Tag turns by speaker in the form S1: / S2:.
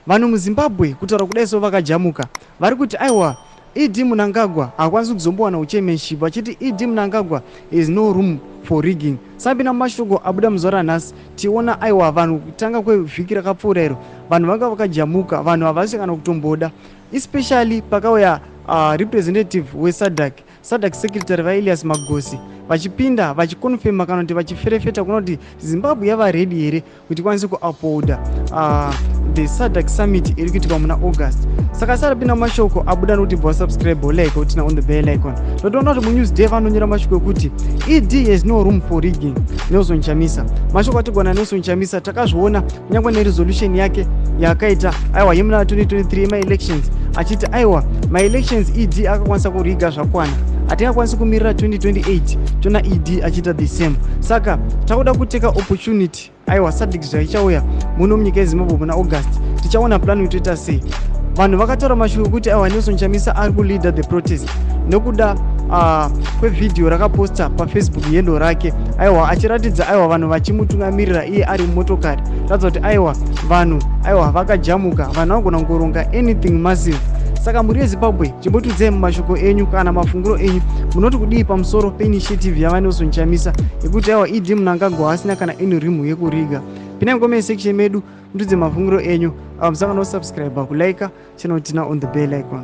S1: Vanhu muZimbabwe, kutaura kudai so, vakajamuka. Vari kuti aiwa, ED Mnangagwa haakwanisi kuzombowana uchairmanship, vachiti ED Mnangagwa is no room for rigging. Sambina mashoko abuda muzuva ranhasi, tiona aiwa vanhu kutanga kwevhiki rakapfuura iro vanhu vanga vakajamuka. Vanhu havasi kana kutomboda, especially pakauya representative weSADC, SADC secretary vaElias Magosi, vachipinda vachiconfirma kana kuti vachiferefeta kuna kuti Zimbabwe yava ready here kuti ikwanise kuupholda the SADC summit iri kuitika muna August. Saka sarapinda mashoko abuda nokuti bva subscribe, like, uturn on the bell icon. Totoona kuti muNewsDay vanonyora mashoko ekuti "ED has no room for rigging", Nelson Chamisa. Mashoko atigona Nelson Chamisa, takazviona kunyange neresolution yake yaakaita aiwa yemuna 2023 yemaelections, achiti aiwa, maelections ED akakwanisa kuriga zvakwana, hatingakwanisi kumirira 2028 tona ED achiita the same. Saka takuda kuteka opportunity. Aiwa, SADC zvaichauya muno munyika yeZimbabwe muna August, tichaona plan itoita sei. Vanhu vakataura mashoko ekuti aiwa, Nelson Chamisa ari kuleader the protest nekuda kwevhidhiyo rakaposta paFacebook handle rake, aiwa, achiratidza aiwa vanhu vachimutungamirira iye ari mumotokari, ratidza kuti aiwa vanhu aiwa vakajamuka, vanhu vanogona kungoronga anything massive. Saka mhuri yeZimbabwe, chimbotiudzai mumashoko enyu kana mafungiro enyu, munoti kudii pamusoro peinitiative yavaNelson Chamisa yekuti aiwa, ED Mnangagwa asina kana any room yekuriga? Pinai mucomment section medu mutiudze mafungiro enyu. Musangano, subscribe, kulike channel, turn on the bell icon.